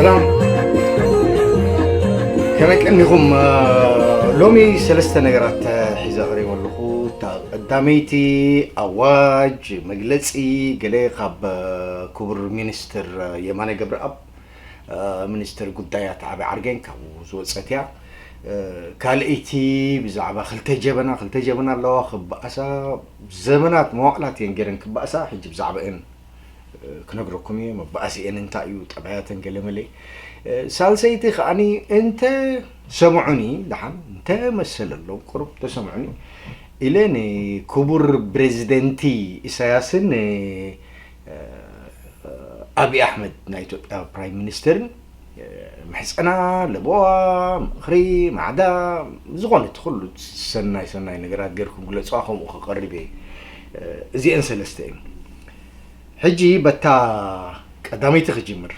ሰላም፣ ከመይ ቀኒኹም? ሎሚ ሰለስተ ነገራት ሒዘ ቀሪበ ኣለኹ። እታ ቀዳመይቲ ኣዋጅ፣ መግለጺ ገለ ካብ ክቡር ሚኒስትር የማነ ገብረኣብ፣ ሚኒስትር ጉዳያት ዓቢ ዓርገን ካብኡ ዝወጸት እያ። ካልኣይቲ ብዛዕባ ክልተ ጀበና፣ ክልተ ጀበና ኣለዋ ክበኣሳ፣ ዘመናት መዋዕላት እየን ገይረን ክበኣሳ፣ ሕጂ ብዛዕባኤን ክነግረኩም እየ። መባእሲኤን እንታይ እዩ፣ ጠባያተን ገለ መለ። ሳልሰይቲ ከዓኒ እንተ ሰምዑኒ፣ ደሓን እንተ መሰለሎም፣ ቁሩብ ተሰምዑኒ ኢለ ንክቡር ፕሬዚደንቲ ኢሳያስን ን ኣብይ ኣሕመድ ናይ ኢትዮጵያ ፕራይም ሚኒስተርን ምሕጸና፣ ለበዋ፣ ምኽሪ፣ ማዕዳ፣ ዝኾነ እቲ ኩሉ ሰናይ ሰናይ ነገራት ገይርኩም ግለጽዋ፣ ከምኡ ክቐርብ እየ። እዚአን ሰለስተ እየን። ሕጂ በታ ቀዳመይቲ ክጅምር።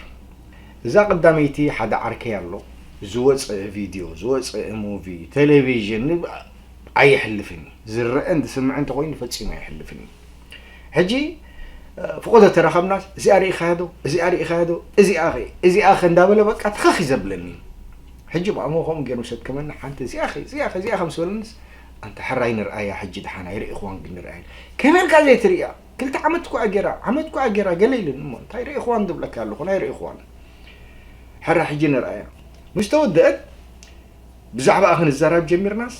እዛ ቀዳመይቲ ሓደ ዓርከይ ኣሎ፣ ዝወፀ ቪድዮ፣ ዝወፀ ሙቪ፣ ቴሌቪዥን፣ ኣየሕልፍን እዩ። ዝረአን ዝስምዕን እንተኾይኑ ፈጺሙ ኣየሕልፍን እዩ። ሕጂ፣ እ፣ ፍቆዶ ተራኸብናስ፣ "እዚኣ ርኢኻያ ዶ? እዚኣ ርኢኻያ ዶ? እዚኣ ኸ? እዚኣ ኸ?" እንዳበለ በቃ ትኸኽ እዩ ዘብለኒ። ሕጂ ብኣሞ ከምኡ ገይሩ ምስ ኣድከመኒ ሓንቲ፣ "እዚኣ ኸ? እዚኣ ኸ? እዚኣ ኸ?" ምስ በለኒስ፣ "ኣንታ ሕራይ ንርኣያ ሕጂ ደሓን ኣይርኢኽዋን ግን ንርኣያ። ከመይ ኢልካ ዘይትርእያ? ክልተ ዓመት እኳ ገይራ፣ ዓመት እኳ ገይራ ገለ" ኢሉኒ። እሞ እንታይ ርኢኽዋን ዝብለካ ኣለኹ፣ ናይ ርኢኽዋን። ሕራ ሕጂ ንርኣያ። ምስ ተወደአት ብዛዕባኣ ክንዘራረብ ጀሚርናስ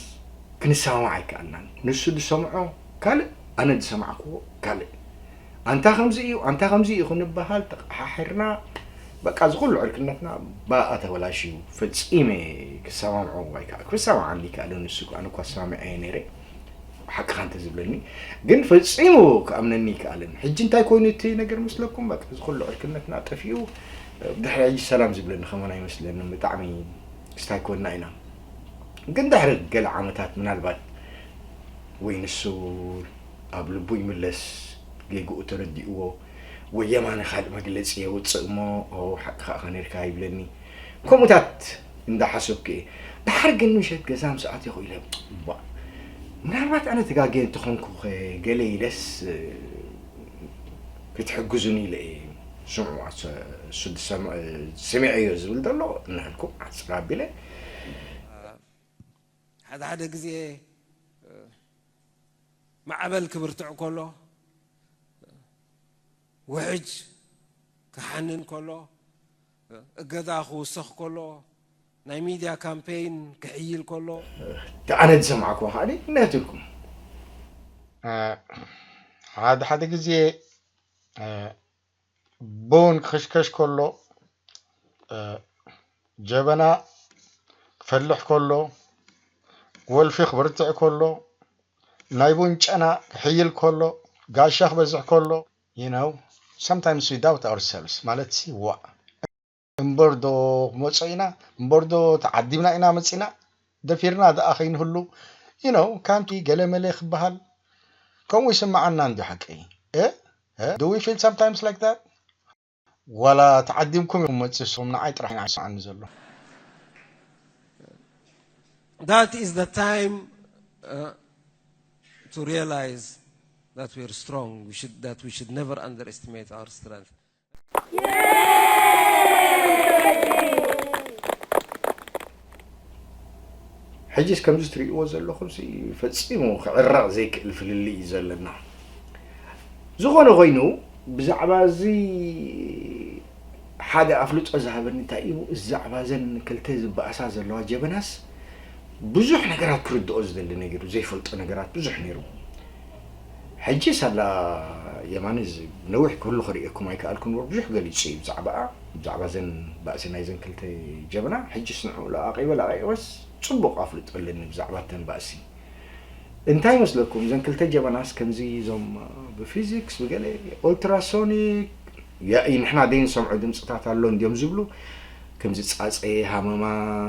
ክንሰማማዕ ኣይከኣልናን። ንሱ ዝሰምዖ ካልእ፣ ኣነ ዝሰማዕክዎ ካልእ። ኣንታ ከምዚ እዩ፣ ኣንታ ከምዚ እዩ ክንበሃል ተቐሓሒርና፣ በቃ፣ እዚ ኩሉ ዕርክነትና ብኣ ተበላሽዩ። ፈጺመ ክሰማምዖ ኣይከኣል-፣ ክሰማማዓኒ ኣይከኣልን። ንሱ እኮ፣ ኣነ እኳ ኣሰማሚዐዮ ነይረ፣ ሓቅኻ እንተዝብለኒ፣ ግን ፈጺሙ ክኣምነኒ ኣይከኣልን። ሕጂ እንታይ ኮይኑ እቲ ነገር መስለኩም? በቃ፣ እዚ ኩሉ ዕርክነትና ጠፊኡ፣ ብድሕሪ ሕጂ ሰላም ዝብለኒ ከማን ኣይመስለንን። ብጣዕሚ ስታይ ኮንና ኢና። ግን ድሕሪ ገለ ዓመታት ምናልባት ወይ ንሱ ኣብ ልቡ ይምለስ፣ ጌግኡ ተረዲእዎ፣ ወይ የማነ ካልእ መግለጺ የውጽእ እሞ፣ "ኦ፣ ሓቅኻ ኢኻ ነይርካ" ይብለኒ። ከምኡታት እንዳሓሰብኩ እየ። ድሓር ግን ምሸት ገዛ ምስ ኣተኹ ኢለ፣ "ዋ፣ ምናልባት ኣነ ተጋግየ እንተኾንኩ ኸ?" ገለ ኢለስ፣ ክትሕግዙኒ ኢለ እየ። ስምዑ፣ ኣሰ-፣ እሱ ዝሰም-፣ ሰሚዐዮ ዝብል ዘሎ እናሃልኩ ሓጽር ኣቢለ። ሓደ ሓደ ግዜ፣ እ፣ ማዕበል ክብርትዕ ከሎ፣ ውሕጅ ክሓንን ከሎ፣ እገዳ ክውሰኽ ከሎ፣ ናይ ሚድያ ካምፔይን ክሕይል ከሎ፣ እቲ ኣነ ዝሰማዕክዎ ከኣ ነትልኩም። እ፣ ሓደ ሓደ ግዜ፣ እ፣ ቡን ክኽሽከሽ ከሎ፣ እ፣ ጀበና ክፈልሕ ከሎ፣ ወልፊ ክብርትዕ ከሎ፣ ናይ ቡን ጨና ክሕይል ከሎ፣ ጋሻ ክበዝሕ ከሎ፣ you know, sometimes we doubt ourselves። ማለት ሲ፣ "ዋእ፣ እምበር ዶ ክመጾ ኢና? እምበር ዶ ተዓዲምና ኢና መጺና? ደፊርና ደኣ ከይንህሉ?" You know, ካንቲ ገለ መለ ክበሃል ከምኡ ይስምዓና እንድዩ ሓቀይ። እ? እ? Do we feel sometimes like that? ዋላ ተዓዲምኩም ኢኹም መጺ ንስኹም ንዓይ ጥራሕ ኢና ይስምዓኒ ዘሎ። That is the time, uh, to realize that we're strong, we should, that we should never underestimate our strength. ሕጂስ ከምዚ ትርእይዎ ዘለኹም ሲ ፈጺሙ ክዕረቕ ዘይክእል ፍልልይ እዩ ዘለና። ዝኾነ ኮይኑ፣ ብዛዕባ እዚ ሓደ ኣፍልጦ ዝሃበኒ እንታይ እዩ፣ ብዛዕባ እዘን ክልተ ዝበኣሳ ዘለዋ ጀበናስ ብዙሕ ነገራት ክርድኦ ዝደሊ ነጊሩ፣ ዘይፈልጦ ነገራት ብዙሕ ነይሩ። ሕጂ ሳላ የማነ እዚ ነዊሕ ክህሉ ክርእየኩም ኣይከኣልኩን እምበር ብዙሕ ገሊጹ እዩ ብዛዕባኣ፣ ብዛዕባ እዘን ባእሲ ናይዘን ክልተ ጀበና። ሕጂስ ንዕኡ ለኣቒበ ለኣቒበስ ጽቡቕ ኣፍልጦ ኣለኒ ብዛዕባ እተን ባእሲ። እንታይ ይመስለኩም? እዘን ክልተ ጀበናስ ከምዚ እዞም ብፊዚክስ ብገለ ኦልትራሶኒክ ያኢ ንሕና ዘይንሰምዖ ድምፅታት ኣሎ እንድዮም ዝብሉ፣ ከምዚ ፃፀ፣ ሃመማ፣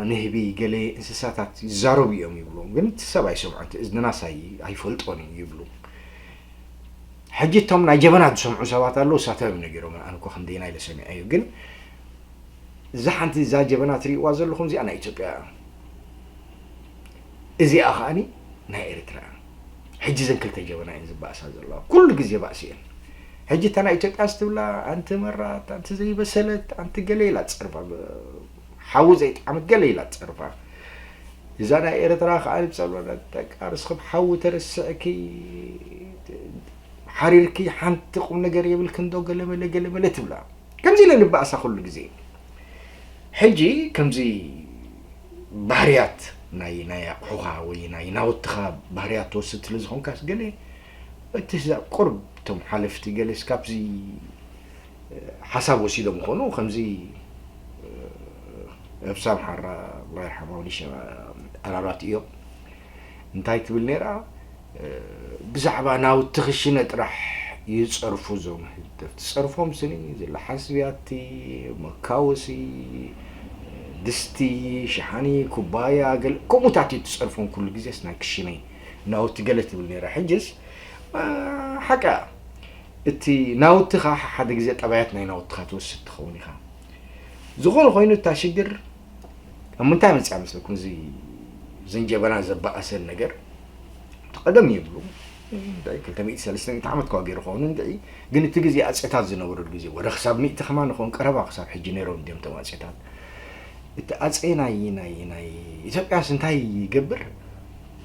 ንህቢ፣ ገለ እንስሳታት ይዛረቡ እዮም ይብሉ። ግን እቲ ሰብ ኣይሰምዖን፣ እቲ እዝንናስ ኣይ-፣ ኣይፈልጦን እዩ ይብሉ። ሕጂ እቶም ናይ ጀበና ዝሰምዑ ሰባት ኣለዉ፣ እሳቶም እዮም ነጊሮም። ኣነ እኮ ክንደይና ኢለ ሰሚዐ እዩ። ግን እዛ ሓንቲ፣ እዛ ጀበና ትርእይዋ ዘለኹም፣ እዚኣ ናይ ኢትዮጵያ እያ። እዚኣ ከዓኒ ናይ ኤርትራ እያ። ሕጂ እዘን ክልተ ጀበና እየን ዝበኣሳ ዘለዋ። ኩሉ ግዜ ባእሲ እየን። ሕጂ እታ ናይ ኢትዮጵያ ስትብላ ኣንቲ መራት፣ ኣንቲ ዘይበሰለት፣ ኣንቲ ገለ ኢላ ትጸርፋ፣ ሓዊ ዘይጠዓመት ገለ ኢላ ትጸርፋ። እዛ ናይ ኤርትራ ከኣ ብጸሎለት፣ በቃ ንስኺ ብሓዊ ተረስዕኪ፣ ሓሪርኪ ሓንቲ ቁም ነገር የብልክን ዶ፣ ገለመለ ገለመለ ትብላ። ከምዚ ኢለ ንባእሳ ኩሉ ግዜ። ሕጂ ከምዚ ባህርያት ናይ ናይ ኣቑሑኻ ወይ ናይ ናውትኻ ባህርያት ትወስድ ስለ ዝኾንካስ፣ ገለ እቲ ዛ ቁርብ እቶም ሓለፍቲ ገለ እስካብዚ ሓሳብ ወሲዶም ይኾኑ። ከምዚ እብሳም ሓራ፣ ኣላህ ይርሓማ፣ ወሊሸ ኣራራት እዮም። እንታይ ትብል ነይራ? ብዛዕባ ናውቲ ክሽነ ጥራሕ ይጸርፉ እዞም ህግደፍ። ትጸርፎም ስኒ ዝለሓስ ብያቲ፣ መካወሲ፣ ድስቲ፣ ሸሓኒ፣ ኩባያ፣ ገለ ከምኡታት እዩ ትጸርፎም ኩሉ ግዜስ ናይ ክሽነ ናውቲ ገለ ትብል ነይራ። ሕጅስ ሓቃ እቲ ናውትኻ ሓደ ግዜ ጠባያት ናይ ናውትኻ ትወስድ ትኸውን ኢኻ። ዝኾነ ኮይኑ እታ ሽግር ኣብ ምንታይ መጽኣ መስለኩም? እዚ ዘንጀበና ዘባኣሰን ነገር እቲ ቀደም ይብሉ እንታይ ክልተ ሚእቲ ሰለስተ ሚእቲ ዓመት ከዋ ገይሩ ኸውን እንድዒ። ግን እቲ ግዜ ኣጼታት ዝነበሩሉ ግዜ ወረ ክሳብ ሚእቲ ከማን ይኸውን ቀረባ ክሳብ ሕጂ ነይሮም እንዲዮም እቶም ኣጼታት። እቲ ኣጼ ናይ ናይ ናይ ኢትዮጵያስ እንታይ ይገብር?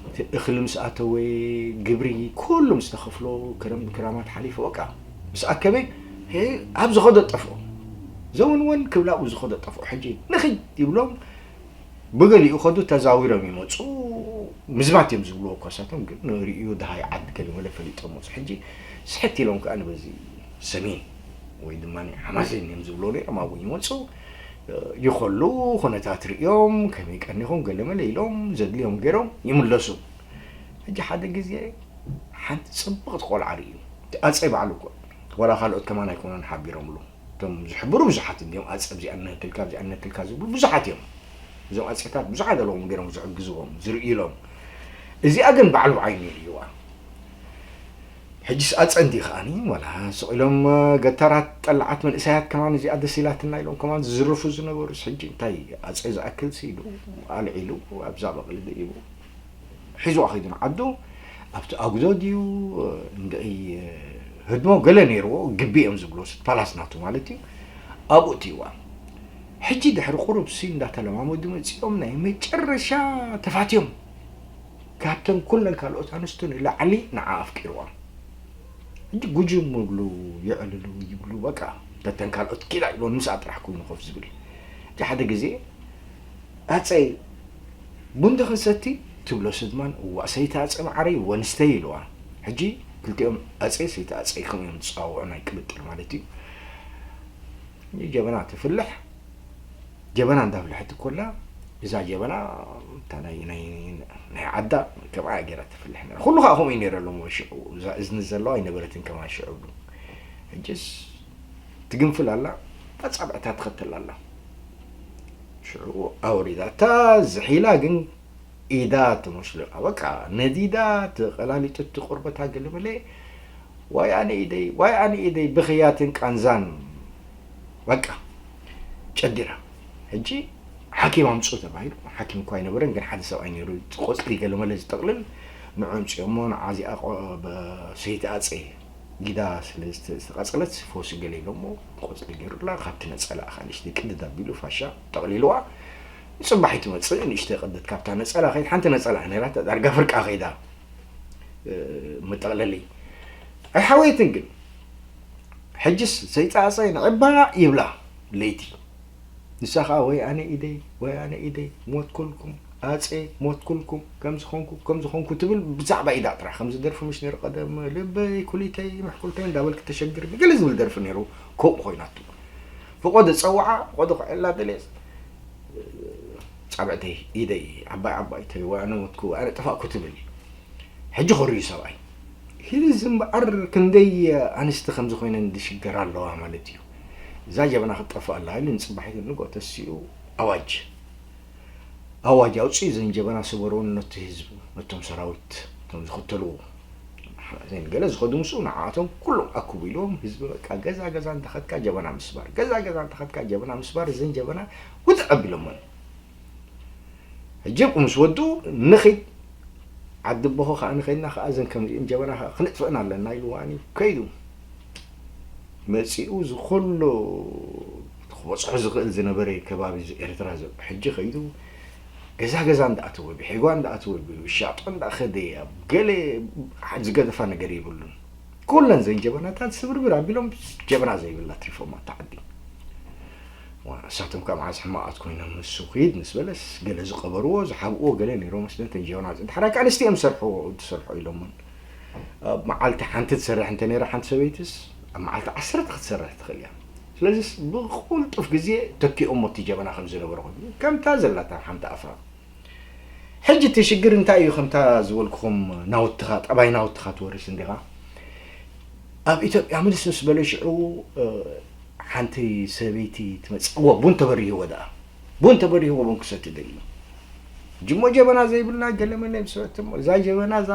እቲ እኽሊ ምስ ኣተወ፣ ግብሪ ኩሉ ምስ ተኸፍሎ፣ ክረም ክራማት ሓሊፉ በቃ ምስ ኣከበ፣ ኣብ ዝኸዶ ጠፍኦ። ዘውን ወን ክብላኡ ዝኸዶ ጠፍኦ። ሕጂ ንኺድ ይብሎም፣ ብገሊኡ ከዱ ተዛዊሮም ይመፁ። ምዝማት እዮም ዝብልዎ እኳ ሳቶም፣ ግን ንሪእዩ ደሃይ ዓዲ ገለ መለ ፈሊጦም መፁ። ሕጂ ስሕት ኢሎም ከዓ ንበዚ ሰሜን ወይ ድማ ሓማሴን እዮም ዝብልዎ ነይሮም፣ ኣብኡ ይመፁ። ይኸሉ፣ ኩነታት ርእዮም፣ ከመይ ቀኒኹም ገለመለ ኢሎም ዘድልዮም ገይሮም ይምለሱ። ሕጂ ሓደ ግዜ ሓንቲ ጽብቕቲ ቆልዓ ርእዩ። እቲ ኣጸይ ባዕሉ እኮ፣ ዋላ ካልኦት ከማን ኣይኮኑን ሓቢሮምሉ። እቶም ዝሕብሩ ብዙሓት እንድዮም፣ ኣጸ ኣብዚኣ እነትልካ፣ ኣብዚኣ እነትልካ ዝብሉ ብዙሓት እዮም። እዞም ኣጸታት ብዙሓት ኣለዎም ገይሮም ዝሕግዝዎም፣ ዝርእዩሎም። እዚኣ ግን ባዕሉ ብዓይኑ ይርእይዋ። ሕጂስ ኣጸንዲ ከኣኒ ዋላ ስቕ ኢሎም ገታራት ጠላዓት መንእሰያት ከማን እዚኣ ደስ ኢላትና ኢሎም ከማን ዝዝርፉ ዝነበሩስ ሕጂ እንታይ ኣጸ ዝኣክል ሲ ኢሉ ኣልዒሉ ኣብዛ በቕሊ ደይቡ ሒዝዋ ከይዱ ንዓዱ ኣብቲ ኣጉዶ ድዩ እንድዒ ህድሞ ገለ ነይርዎ ግቢ እዮም ዝብልዎ ፓላስ ናቱ ማለት እዩ ኣብኡ እትይዋ ሕጂ ድሕሪ ቁሩብ ሲ እንዳተለማመዱ መጺኦም ናይ መጨረሻ ተፋትዮም ካብተን ኩለን ካልኦት ኣንስቱ ንላዕሊ ንዓ ኣፍቂርዋ። ሕጂ ጉጅም ይብሉ፣ ይዕልሉ፣ ይብሉ፣ በቃ ተተን ካልኦት ኪላ ይብሉ፣ ምስኣ ጥራሕ ኮይኑ ኮፍ ዝብል። እቲ ሓደ ግዜ ኣፀይ ቡን ዶ ክንሰቲ ትብሎ ስድማን፣ እዋ ሰይቲ ኣፀ ማዓረይ ወንስተይ ኢልዋ። ሕጂ ክልቲኦም ኣፀይ ሰይቲ ኣፀይ ከም እዮም ዝፀዋውዑ ናይ ቅብጥር ማለት እዩ። ጀበና ትፍልሕ። ጀበና እንዳፍለሐት እኮላ እዛ ጀበና እታ ናይ ናይ ናይ ዓዳ ከምኣ ገይራ ትፍልሕ ነራ። ኩሉ ከዓ ከምኡ እዩ ነይሩ ኣለዎ ሽዑ። እዛ እዝኒ ዘለዋ ኣይነበረትን ከማን ሽዑ። ሕጅስ ትግንፍል ኣላ፣ ኣጻብዕታ ትኸተል ኣላ። ሽዑ ኣውሪዳ እታ ዝሒላ ግን ኢዳ ትመስሎ። በቃ ነዲዳ ተቐላሊጡ እቲ ቆርበታ ገለመለ። ዋይ ኣነ ኢደይ፣ ዋይ ኣነ ኢደይ ብኽያትን ቃንዛን በቃ ጨዲራ። ሕጂ ሓኪም ኣምፅኡ ተባሂሉ። ሓኪም እኳ ኣይነበረን፣ ግን ሓደ ሰብኣይ ነይሩ፣ ቆፅሊ ገለመለ ዝጠቕልል፣ ንዑ ኣምፅኦሞ። ንዓዚኣ ቆ-፣ በ-፣ ሰይቲ ኣፀይ ኢዳ ስለ ዝተ-፣ ዝተቐፀለት ፈውሲ ገለ ኢሎሞ፣ ቆፅሊ ገይሩላ፣ ካብቲ ነፀላ ከዓ ንእሽተይ ቅድድ ኣቢሉ ፋሻ ጠቕሊልዋ። ፅባሕ ትመፅእ ንእሽተይ ቅድድ ካብታ ነፀላ ከይድ፣ ሓንቲ ነፀላ ነይራታ፣ ዳርጋ ፍርቃ ከይዳ። እ፣ መጠቕለሊ ኣይሓወየትን ግን። ሕጅስ ሰይጣፀ ንዕባ ይብላ ለይቲ። ንሳ ኸዓ ወይ ኣነ ኢደይ፣ ወይ ኣነ ኢደይ፣ ሞትኩልኩም፣ ኣፀ ሞትኩልኩም፣ ከም ዝኾንኩ፣ ከም ዝኾንኩ ትብል ብዛዕባ ኢዳ ጥራሕ። ከምዚ ደርፊ ምሽ ነይሩ ቀደም፣ ልበይ፣ ኩሊተይ፣ ምሕኩልተይ እንዳበልክ ተሸግርኒ፣ ገለ ዝብል ደርፊ ነይሩ፣ ከምኡ ኮይናቱ። ፍቆዶ ጸውዓ፣ ፍቆዶ ክዕላ ደልየ፣ ጻብዕተይ፣ ኢደይ፣ ዓባይ ዓባይተይ፣ ወይ ኣነ ሞትኩ፣ ወይ ኣነ ጠፋእኩ ትብል። ሕጂ ኾርዩ ሰብኣይ። ሂዚ እምበኣር ክንደይ ኣንስቲ ከምዚ ኮይነን ዝሽገራ ኣለዋ ማለት እዩ። እዛ ጀበና ክትጠፍእ ኣላ ኢሉ ንጽባሒቱ ንግሆ ተሲኡ ኣዋጅ። ኣዋጅ ኣውጺኡ እዘን ጀበና ስበርወን ነቲ ህዝቢ፣ ነቶም ሰራዊት፣ እቶም ዝኽተልዎ። ሓዘን ገለ ዝኸዱ ምስኡ ንዓኣቶም ኩሎም ኣክቡ ኢልዎም ህዝቢ በቃ ገዛ ገዛ እንተኸድካ ጀበና ምስባር፣ ገዛ ገዛ እንተኸድካ ጀበና ምስባር፣ እዘን ጀበና ውድቕ ኣቢሎመን። ሕጂ ምስ ወዱ ንኺድ ዓዲ ኣቦኹ ከኣ ንኸይድና ከኣ እዘን ከምዚእን ጀበና ከኣ ክንጥፍእን ኣለና ኢሉ ወኣኒ ከይዱ። መጺኡ ዝኹሉ ክበጽሖ ዝኽእል ዝነበረ ከባቢ እዚ ኤርትራ ዘሎ ሕጂ ከይዱ ገዛ ገዛ እንዳኣተወ ብሒጓ እንዳኣተወ ብሻጦ እንዳኸደ ኣብ ገለ ዝገደፋ ነገር የብሉን። ኩለን ዘን ጀበናታት ስብርብር ኣቢሎም ጀበና ዘይብላ ትሪፎም ኣታ ዓዲ። እሳቶም ከዓ መዓዝ ሕማቓት ኮይኖም ንሱ ኺድ ምስ በለስ ገለ ዝቐበርዎ ዝሓብእዎ ገለ ነይሮም መስለተን ጀበና እንድሕር ደቂ ኣንስትዮ እዮም ዝሰርሕዎ ዝሰርሖ ኢሎምን ኣብ መዓልቲ ሓንቲ ትሰርሕ እንተ ነይራ ሓንቲ ሰበይትስ ኣብ መዓልቲ ዓሰርተ ክትሰርሕ ትኽእል እያ። ስለዚስ ብቁልጡፍ ግዜ ተኪኦሞ እቲ ጀበና ከም ዝነበረ ኮይኑ ከምታ ዘላታ ሓንቲ ኣፍራ። ሕጂ እቲ ሽግር እንታይ እዩ? ከምታ ዝበልኩኹም ናውትኻ ጠባይ ናውትኻ ትወርስ እንዲኻ። ኣብ ኢትዮጵያ ምልስ ምስ በለ ሽዑ ሓንቲ ሰበይቲ ትመፅእ እዎ ቡን ተበሪህዎ ደኣ ቡን ተበሪህዎ ቡን ክሰቲ ደሊ ጅሞ ጀበና ዘይብልና ገለመለ ምስ በለት እሞ እዛ ጀበና እዛ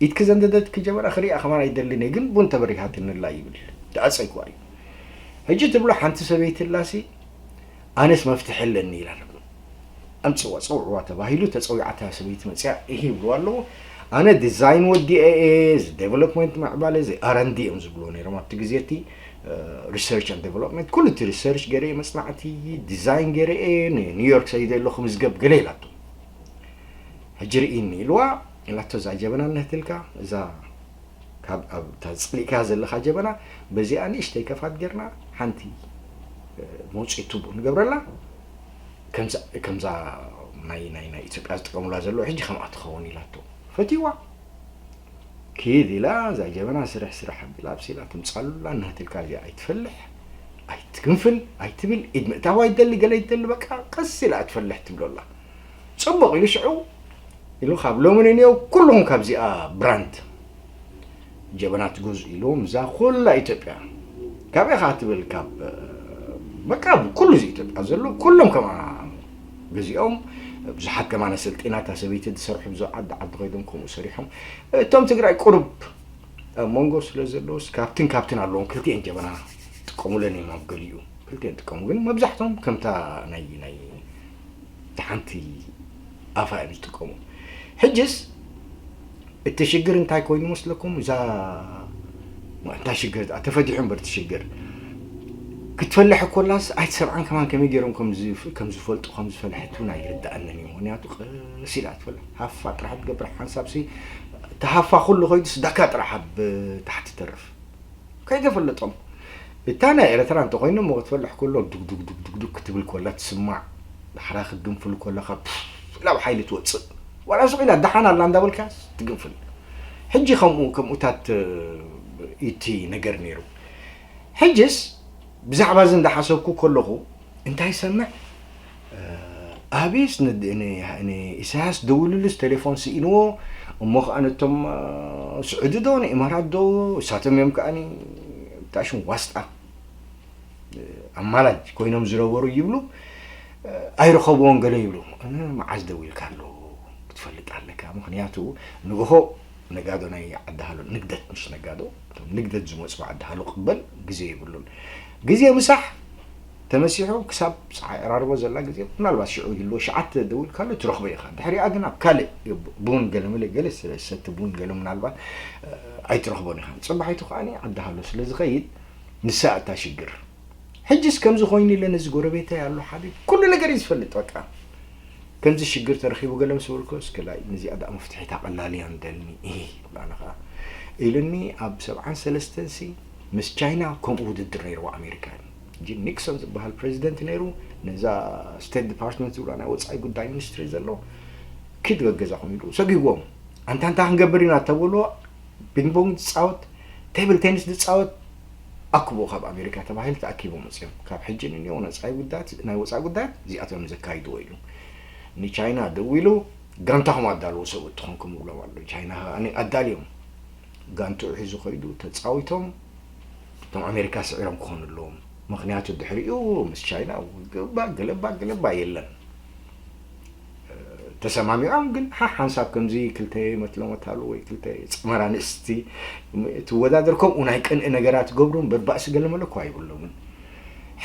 ኢድኪ ዘንደደትኪ ጀበና ክሪኣ ከማን ኣይደልን እየ ግን ቡን ተበሪሃትንላ ይብል ደኣ ፀይክዋ እዩ። ሕጂ ትብሎ ሓንቲ ሰበይቲ ኣላሲ ኣነስ መፍትሒ ኣለኒ ኢላ ኣምፅዋ ፀውዕዋ ተባሂሉ ተፀዊዓታ ሰበይቲ መፅያ ይህብልዋ ኣለዎ። ኣነ ዲዛይን ወዲኤ እየ እዚ ዴቨሎፕመንት ምዕባለ እዚ ኣረንዲ እዮም ዝብልዎ ነይሮም ኣብቲ ግዜ እቲ research and development ኩሉ እቲ research ገይረ እየ መፅናዕቲ ዲዛይን ገይረ እየ ንኒውዮርክ ሰይደ ኣለኹ ምዝገብ ገለ ኢላቶ። ሕጂ ርኢኒ ኢልዋ ኢላቶ እዛ ጀበና እነህትልካ እዛ ካብ ኣብታ ዝፅሊእካ ዘለኻ ጀበና በዚኣ ንእሽተይ ከፋት ጌርና ሓንቲ መውፅኢ ቱቡ ንገብረላ ከምዛ ናይ ናይ ናይ ኢትዮጵያ ዝጥቀሙላ ዘለዉ ሕጂ ከምኣ ትኸውን ኢላቶ ፈትዋ ኪድ ኢላ እዛ ጀበና ስርሕ ስራሕ ኣቢላ ኣብሲላ ትምፃሉላ እናህትልካ እዚኣ ኣይትፈልሕ ኣይትግንፍል ኣይትብል ኢድ ምእታው ኣይትደሊ ገለ ኣይትደሊ በቃ ቀስ ኢላ ትፈልሕ ትብሎላ ፅቡቕ ኢሉ ሽዑ ኢሉ ካብ ሎሚ ንንየው ኩልኹም ካብዚኣ ብራንድ ጀበና ትገዝኡ ኢልዎም እዛ ኩላ ኢትዮጵያ ካበይ ከዓ ትብል ካብ በቃ ኩሉ እዚ ኢትዮጵያ ዘሎ ኩሎም ከምኣ ገዚኦም ብዙሓት ከማነ ሰልጢናታ ሰበይቲ ዝሰርሑ ብዙ ዓዲ ዓዲ ኮይዶም ከምኡ ሰሪሖም እቶም ትግራይ ቁሩብ ኣብ መንጎ ስለ ዘለውስ ካብትን ካብትን ኣለዎም ክልቲኤን ጀበና ጥቀሙለን እዮም ኣብ ገሊኡ ክልቲኤን ጥቀሙ ግን መብዛሕቶም ከምታ ናይ ናይ ሓንቲ ኣፋ እዮም ዝጥቀሙ ሕጅስ እቲ ሽግር እንታይ ኮይኑ መስለኩም እዛ እንታይ ሽግር ተፈዲሑ እምበር እቲ ሽግር ክትፈልሕ ኮላስ ኣይትሰብዓን ከማን ከመይ ገይሮም ከም ዝፈልጡ ከም ዝፈልሐት እውን ኣይርዳኣንን እዩ ምክንያቱ ቀስ ኢላ ትፈልሕ ሃፋ ጥራሕ ትገብር ሓንሳብ ሲ እቲ ሃፋ ኩሉ ኮይዱስ ዳካ ጥራሕ ኣብ ታሕቲ ተርፍ ከይተፈለጦም እታ ናይ ኤረትራ እንተኮይኖም ክትፈልሕ ኮሎ ዱግዱግ ዱግዱግ ክትብል ኮላ ትስማዕ ዳሕራ ክትግንፍል ኮለካ ናብ ሓይሊ ትወፅእ ዋላ ስቕ ኢላ ደሓን ኣላ እንዳበልካ ትግንፍል ሕጂ ከምኡ ከምኡታት እቲ ነገር ነይሩ ሕጅስ ብዛዕባ እዚ እንዳሓሰብኩ ከለኹ እንታይ ሰምዕ ኣብይስ ንኢሳያስ ደውልሉስ ቴሌፎን ስኢንዎ እሞ ከዓ ነቶም ስዑዲ ዶ ንኢማራት ዶ እሳቶም እዮም ከዓ ታሽም ዋስጣ ኣማላጅ ኮይኖም ዝነበሩ ይብሉ ኣይረኸብዎን ገለ ይብሉ መዓዝ ደው ኢልካ ኣሎ ክትፈልጥ ኣለካ ምክንያቱ ንግሆ ነጋዶ ናይ ዓዲ ሃሎ ንግደት ምሽ ነጋዶ እቶም ንግደት ዝመፅኡ ዓዲ ሃሎ ቅበል ግዜ የብሉን ግዜ ምሳሕ ተመሲሑ ክሳብ ፀሓይ ዕራርቦ ዘላ ግዜ ምናልባት ሽዑ ይህልዎ ሸዓተ ደው ኢልካ ኣሎ ትረኽቦ ኢኻ ድሕሪኣ ግን ኣብ ካልእ ቡን ገለመለ ገለ ስለሰቲ ቡን ገለ ምናልባት ኣይትረኽቦን ኢኻ ፅባሒቱ ከዓ ዓዲ ሃሎ ስለ ዝኸይድ ንሳ እታ ሽግር ሕጅስ ከምዚ ኮይኑ ኢለ ነዚ ጎረቤተይ ኣሎ ሓቢብ ኩሉ ነገር እዩ ዝፈልጥ በቃ ከምዚ ሽግር ተረኺቡ ገለ ምስ በልኮ እስከ ላይ ነዚኣ ደኣ መፍትሒ ታቐላልያ እንደልኒ እሂ ብላና ኸዓ ኢሉኒ ኣብ ሰብዓን ሰለስተን ሲ ምስ ቻይና ከምኡ ውድድር ነይርዎ ኣሜሪካ ጂም ኒክሶን ዝበሃል ፕሬዚደንት ነይሩ ነዛ ስቴት ዲፓርትመንት ዝብላ ናይ ወፃኢ ጉዳይ ሚኒስትሪ ዘሎ ኪድ በገዛኹም ኢሉ ሰጒግዎም ኣንታ እንታይ ክንገብር ኢና ተብሎ ቢንቦንግ ዝፃወት ቴብል ቴኒስ ዝፃወት ኣክቦ ካብ ኣሜሪካ ተባሂሉ ተኣኪቦም መፅኦም ካብ ሕጂ ንኒኦ ናይ ወፃኢ ጉዳያት እዚኣቶም ዘካይድዎ ኢሉ ንቻይና ደዊሉ ጋንታኹም ኣዳልዎ ሰብኡት ትኾንኩም ይብሎም ኣሎ ቻይና ኣዳልዮም ጋንትኡ ሒዙ ከይዱ ተፃዊቶም እቶም ኣሜሪካ ስዒሮም ክኾኑ ኣለዎም ምክንያቱ ድሕሪኡ ምስ ቻይና ገለባ ገለባ ገለባ የለን ተሰማሚዖም ግን ሓሓንሳብ ከምዚ ክልተ መትለመት ኣሉ ወይ ክልተ ፀመራ ንእስቲ ትወዳደር ከምኡ ናይ ቅንኢ ነገራት ገብሩን በባእሲ ገለመለ እኳ ይብሎምን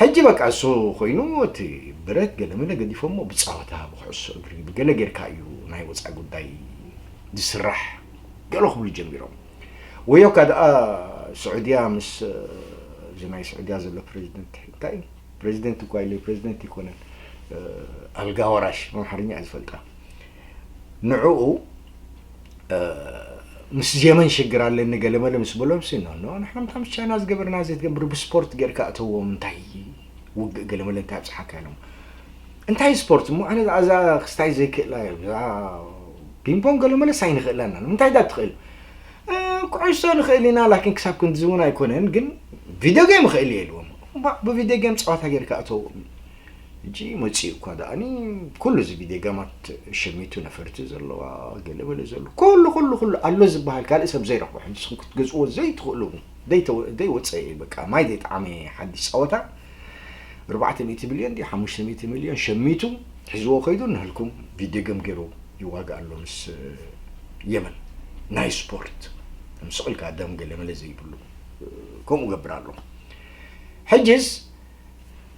ሕጂ በቃ እሱ ኮይኑ እቲ ብረት ገለመለ ገዲፎሞ ብፃወታ ብኩዕሶ እግሪ ብገለ ጌርካ እዩ ናይ ወፃኢ ጉዳይ ዝስራሕ ገለ ክብሉ ጀሚሮም ወዮካ ደኣ ስዑድያ ምስ እዚ ናይ ስዑድያ ዘሎ ፕሬዚደንት እንታይ እዩ? ፕሬዚደንት እኳ ኢለ፣ ፕሬዚደንት ኣይኮነን፣ ኣልጋ ወራሽ፣ ኣምሓርኛ እየ ዝፈልጣ። ንዕኡ ምስ የመን ሽግር ኣለኒ ገለመለ ምስ በሎም ሲ ኖ ኖ፣ ንሕና ምታ ምስ ቻይና ዝገበርና ዘይትገብር፣ ብስፖርት ጌርካ እተዎም፣ እንታይ ውግእ ገለመለ እንታይ ኣብፅሓካ ኢሎም። እንታይ ስፖርት እሞ፣ ኣነ እዛ ክስታይ ዘይክእላ እየ፣ እዛ ፒንፖን ገለመለስ ኣይንኽእላና። ንምንታይ ዳ ትኽእል? ኩዕሶ ንኽእል ኢና፣ ላኪን ክሳብ ክንድዚ እውን ኣይኮነን። ግን ቪድዮ ጌም እኽእል እየ ኢልዎም። እምባእ ብቪድዮ ጌም ፀዋታ ጌርካ እተዎም። ሕጂ መፂኡ እኳ ደኣኒ ኩሉ እዚ ቪድዮ ጌማት ሸሚቱ ነፈርቲ ዘለዋ፣ ገለ በለ ዘሎ፣ ኩሉ ኩሉ ኩሉ ኣሎ ዝበሃል ካልእ ሰብ ዘይረኽቦ፣ ሕጂ ንስኹም ክትገዝእዎ ዘይትኽእሉ፣ ዘይተወ- ዘይወፀ እዩ። በቃ ማይ ዘይጠዓመ ሓድሽ ፀወታ። ኣርባዕተ ሚእቲ ሚልዮን ድዩ ሓሙሽተ ሚእቲ ሚልዮን ሸሚቱ ሒዝዎ ከይዱ፣ ንህልኩም ቪድዮ ጌም ገይሩ ይዋጋእ ኣሎ ምስ የመን። ናይ ስፖርት፣ ምስ ኢልካ ደም ገለ መለ ዘይብሉ፣ ከምኡ ገብር ኣሎ። ሕጅስ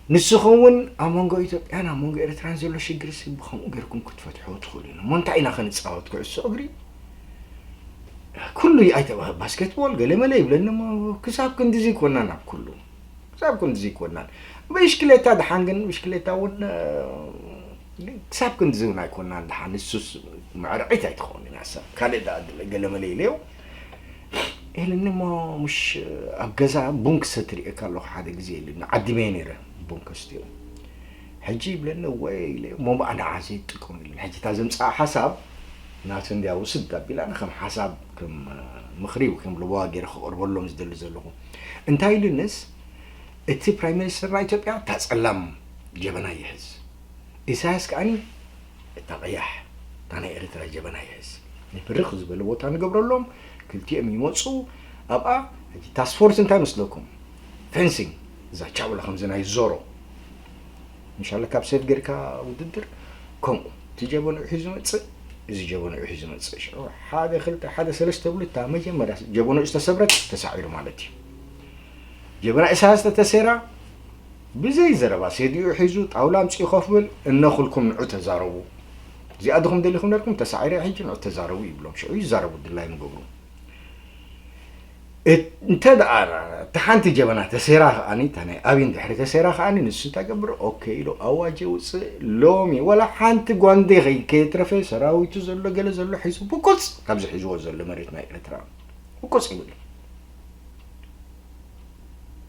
ንስኹም እውን ኣብ መንጎ ኢትዮጵያን ኣብ መንጎ ኤርትራን ዘሎ ሽግር ሲ ብኸምኡ ጌርኩም ክትፈትሕዎ ትኽእሉ ኢና። እሞ እንታይ ኢና ክንጻወት? ኩዕሶ እግሪ? ኩሉ ኣይተ- ባስኬትቦል ገለ መለ ይብለኒ እሞ፣ ክሳብ ክንድዚ ይኮናን ኣብ ኩሉ። ክሳብ ክንድዚ ይኮናን። ብሽክሌታ ደሓን ግን፣ ብሽክሌታ እውን፣ እ፣ ክሳብ ክንድዚ እውን ኣይኮናን ደሓን። ንሱስ መዕረቒት ኣይትኸውን ኢና ሰብ። ካልእ ደኣ ገለ መለ ኢለዮ። ኢልኒ እሞ፣ ምሽ ኣብ ገዛ ቡን ክሰቲ ርእየካ ኣለኹ ሓደ ግዜ ኢልኒ። ዓዲመ ነይረ ቡን ከስትዮ። ሕጂ ይብለኒ፣ ወይ ኢለ፣ እሞ ብኣ ንዓ ዘይትጥቀሙ ኢልኒ። ሕጂ እታ ዘምጽኣ ሓሳብ ናቱ እንድያ ውስድ ኣቢላ፣ ኣነ ከም ሓሳብ፣ ከም፣ እ፣ ምኽሪ፣ ከም ለበዋ ገይረ ክቕርበሎም ዝደሊ ዘለኹ። እንታይ ኢሉንስ፣ እቲ ፕራይም ሚኒስተር ናይ ኢትዮጵያ እታ ጸላም ጀበና ይሕዝ። ኢሳያስ ከኣኒ እታ ቀያሕ፣ እታ ናይ ኤርትራ ጀበና ይሕዝ። ናይ ብርኽ ዝበለ ቦታ ንገብረሎም፣ ክልቲኦም ይመጹ ኣብኣ። ሕጂ ታስክ ፎርስ እንታይ መስለኩም? ፌንሲንግ፣ እዛ ቻውላ ከምዚ ናይ ዞሮ። እንሻላ ካብ ሴፍ ጌርካ ውድድር፣ ከምኡ። እቲ ጀበንኡ ሒዙ መጽእ፣ እዚ ጀበንኡ ሒዙ መጽእ። ሽዑ ሓደ፣ ክልተ፣ ሓደ፣ ሰለስተ ብሉ፣ እታ መጀመርያ ጀበንኡ ዝተሰብረት ተሳዒሩ ማለት እዩ። ጀበና ኢሳያስ ተተሴራ፣ ብዘይ ዘረባ ሴድኡ ሒዙ ጣውላ ኣምጺኡ ኮፍ ብል፣ እነኹልኩም ንዑ ተዛረቡ። እዚኣ ድኹም ደሊኹም ነርኩም ተሳዒረ ሕጂ ንዑ ተዛረቡ ይብሎም። ሽዑ ይዛረቡ ድላዮም ይገብሩ። እት-፣ እንተ ደኣ እታ ሓንቲ ጀበና ተሴራ ከኣኒ፣ እታ ናይ ኣብይ እንድሕሪ ተሴራ ከኣኒ፣ ንሱ እንታይ ገብር? ኦኬ ኢሉ ኣዋጅ የውጽእ። ሎሚ ወላ ሓንቲ ጓንዴ ከይ-፣ ከየትረፈ ሰራዊቱ ዘሎ ገለ ዘሎ ሒዙ ብቁጽ ካብዚ ሒዝዎ ዘሎ መሬት ናይ ኤርትራ ብቁጽ ይብል።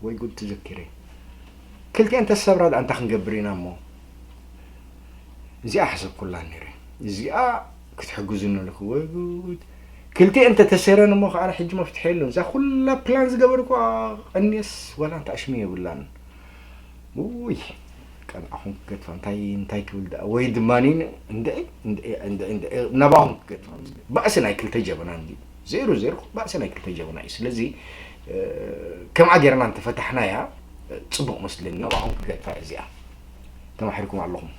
ወይ ጉድ ተዘኪረ። ክልቲኤን ተሰብራ ደኣ እንታይ ክንገብር ኢና እሞ? እዚኣ ሓሰብኩላ ነይረ። እዚኣ ክትሕግዙኒ ኣለኩ። ወይ ጉድ። ክልቲኤን እንተ ተሰረን እሞ ከዓ ሕጂ መፍትሒ የለን። እዛ ኩላ ፕላን ዝገበርኩዋ ቀንየስ ዋላ እንተ ኣሽሚ የብላን። ውይ፣ ቀንዓኹም ክገድፋ እንታይ፣ እንታይ ክብል ደኣ? ወይ ድማ እንደ፣ እንደ፣ እንደ፣ እንደ፣ ናባኹም ክገድፋ። ባእሲ ናይ ክልተ ጀበና እንድዩ። ዜሮ ዜሮ ባእሲ ናይ ክልተ ጀበና እዩ። ስለዚ፣ እ፣ ከምኣ ጌርና እንተፈታሕናያ፣ ጽቡቕ መስለኒ። ናባኹም ክገድፋ እዚኣ። ተማሒርኩም ኣለኹም።